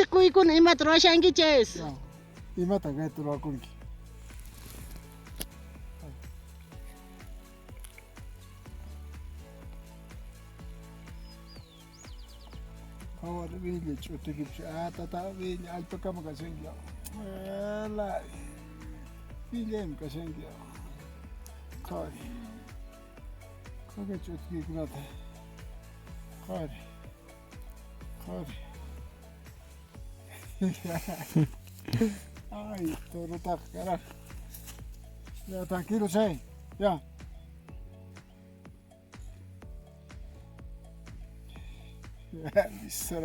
Wasi quykuna imata ruwashankichis? Ya. Imatan kayta ruwakunki? Qhawari Villa ch'utikipis ah tata Villa allpakama kashanki. Ala. Villaymi kashanki. Qhawari. Qhawari ch'utikikunata. Qhawari. Qhawari. Ay, torotaqa carajo. Ya, tranquilo, che. Ya. Listo,